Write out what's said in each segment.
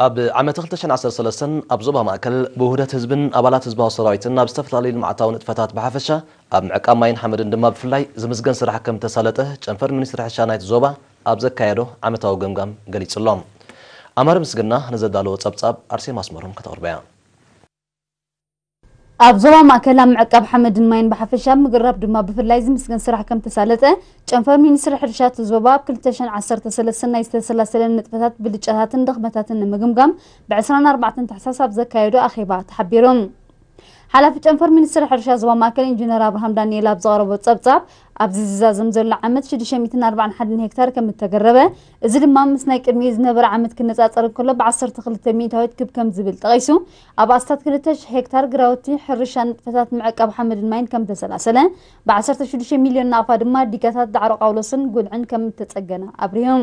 ኣብ ዓመት ክልተ ሽሕን ዓሰርተ ሰለስተን ኣብ ዞባ ማእከል ብውህደት ህዝብን ኣባላት ህዝባዊ ሰራዊትን ኣብ ዝተፈላለዩ ልምዓታዊ ንጥፈታት ብሓፈሻ ኣብ ምዕቃብ ማይን ሓመድን ድማ ብፍላይ ዝምዝገን ስራሕ ከም ተሳለጠ ጨንፈር ሚኒስትሪ ሕርሻ ናይቲ ዞባ ኣብ ዘካየዶ ዓመታዊ ገምጋም ገሊጹ ኣሎ። ኣማረ ምስግና ንዘዳለዎ ጸብጻብ ኣርሴማ ኣስመሮም ከተቕርበያ። ኣብ ዞባ ማእከል ኣብ ምዕቃብ ሓመድን ማይን ብሓፈሻ ምግራብ ድማ ብፍላይ ዝምስገን ስራሕ ከም ተሳለጠ ጨንፈር ሚኒስትሪ ሕርሻ እቲ ዞባ ኣብ ክልተ ሽሕን ዓሰርተ ሰለስተን ናይ ዝተሰላሰለ ንጥፈታት ብልጫታትን ድኽመታትን ንምግምጋም ብ ዕስራን ኣርባዕተን ታሕሳስ ኣብ ዘካየዶ ኣኼባ ተሓቢሩ። ሓላፊ ጨንፈር ሚኒስትሪ ሕርሻ ዞባ ማእከል ኢንጂነር ኣብርሃም ዳንኤል ኣብ ዘቕረቦ ጸብጻብ ኣብዚ ዝዛዘም ዘሎ ዓመት ሽዱሽተ ሚእትን ኣርባዓን ሓደን ሄክታር ከም እተገረበ፣ እዚ ድማ ምስ ናይ ቅድሚኡ ዝነበረ ዓመት ክነጻጸር እንከሎ ብ ዓሰርተ ክልተ ሚእታዊት ክብ ከም ዝብል ጠቒሱ፣ ኣብ ኣስታት ክልተ ሽሕ ሄክታር ግራውቲ ሕርሻ ንጥፈታት ምዕቃብ ሓመድን ማይን ከም ተሰላሰለ፣ ብ ዓሰርተ ሽዱሽተ ሚልዮን ናቕፋ ድማ ዲጋታት ዳዕሮ ቃውሎስን ጉልዕን ከም እተጸገነ ኣብሪሁ።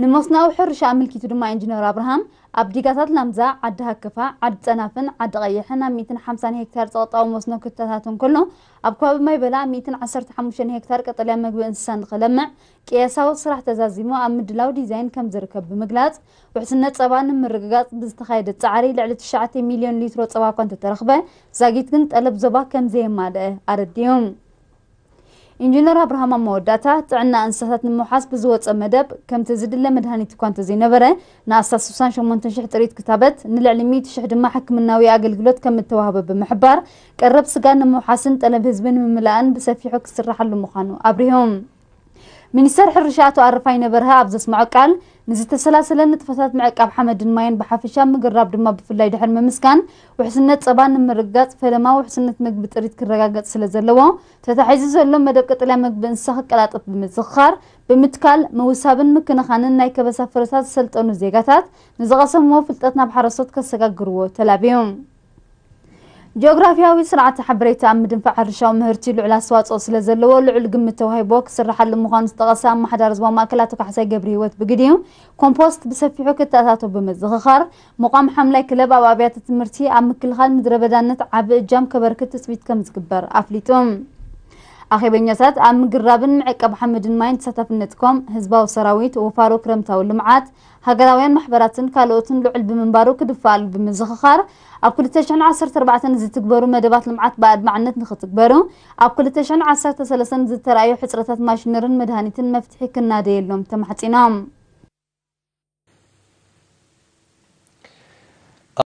ንመስኖኣዊ ሕርሻ ኣመልኪቱ ድማ ኢንጂነር ኣብርሃም ኣብ ዲጋታት ላምዛ፣ ዓዲ ሃከፋ፣ ዓዲ ጸናፍን ዓዲ ቀይሕን ኣብ ሚእትን ሓምሳን ሄክታር ጸቕጣዊ መስኖ ክተታት እንከሎ፣ ኣብ ከባቢ ማይበላ ኣብ ሚእትን ዓሰርተ ሓሙሽተን ሄክታር ቀጠልያ መግቢ እንስሳ ንኸለምዕ ቅያሳዊ ስራሕ ተዛዚሙ ኣብ ምድላው ዲዛይን ከም ዝርከብ ብምግላጽ፣ ውሕስነት ጸባ ንምርግጋጽ ብዝተኻየደ ጻዕሪ ልዕሊ ትሽዓተ ሚልዮን ሊትሮ ጸባ እኳ እንተተረኽበ፣ ዛጊት ግን ጠለብ ዞባ ከም ዘየማልአ ኣረዲኡ። ኢንጂነር ኣብርሃም ኣብ መወዳእታ፣ ጥዕና እንስሳታት ንምውሓስ ብዝወጸ መደብ፣ ከምቲ ዝድለ መድሃኒት እኳ እንተዘይነበረ፣ ንኣስታት ስሳን ሸሞንተን ሽሕ ጥሪት ክታበት፣ ንልዕሊ ሚእቲ ሽሕ ድማ ሕክምናዊ ኣገልግሎት ከም እተዋህበ ብምሕባር፣ ቀረብ ስጋ ንምውሓስን ጠለብ ህዝቢ ንምምላእን ብሰፊሑ ክስርሓሉ ምዃኑ ኣብሪሁ። ሚኒስተር ሕርሻ ኣቶ ኣረፋይነ በርሀ ኣብ ዘስምዖ ቃል፣ ንዝተሰላሰለ ንጥፈታት ምዕቃብ ሓመድን ማይን ብሓፈሻ፣ ምግራብ ድማ ብፍላይ ድሕሪ ምምስጋን፣ ውሕስነት ጸባ ንምርግጋጽ ፈለማ ውሕስነት መግቢ ጥሪት ክረጋገጽ ስለ ዘለዎ፣ ተታሒዙ ዘሎ መደብ ቀጠልያ መግቢ እንስሳ ክቀላጠፍ ብምዝኽኻር፣ ብምትካል፣ ምውሳብን ምክንኻንን ናይ ከበሳ ፍረታት ዝሰልጠኑ ዜጋታት ንዝቐሰምዎ ፍልጠት ናብ ሓረስቶት ከሰጋግርዎ ተላብዩ። ጂኦግራፊያዊ ስርዓተ ሓበሬታ ኣብ ምድንፋዕ ሕርሻዊ ምህርቲ ልዑል ኣስተዋፅኦ ስለ ዘለዎ ልዑል ግምት ተዋሂብዎ ክስርሓሉ ምዃኑ ዝጠቐሰ ኣመሓዳሪ ዞባ ማእከል ኣቶ ካሕሳይ ገብረሂወት ብግዲኡ ኮምፖስት ብሰፊሑ ክተኣታቶ ብምዝኽኻር ምቋም ሓምላይ ክለብ ኣብ ኣብያተ ትምህርቲ ኣብ ምክልኻል ምድረ በዳነት ዓቢ እጃም ከበርክት ትፅቢት ከም ዝግበር ኣፍሊጡ። ኣኼበኛታት ኣብ ምግራብን ምዕቃብ ሓመድን ማይን ተሳታፍነትኮም ህዝባዊ ሰራዊት፣ ወፋሮ ክረምታዊ ልምዓት፣ ሃገራውያን ማሕበራትን ካልኦትን ልዑል ብምንባሩ ክድፈኣሉ ብምዝኽኻር፣ ኣብ ክልተ ሽሕን ዓሰርተ ኣርባዕተን ዝትግበሩ መደባት ልምዓት ብኣድማዕነት ንኽትግበሩ፣ ኣብ ክልተ ሽሕን ዓሰርተ ሰለስተን ዝተራእዩ ሕጽረታት ማሽነርን መድሃኒትን መፍትሒ ክናደየሎም ተማሕጺኖም።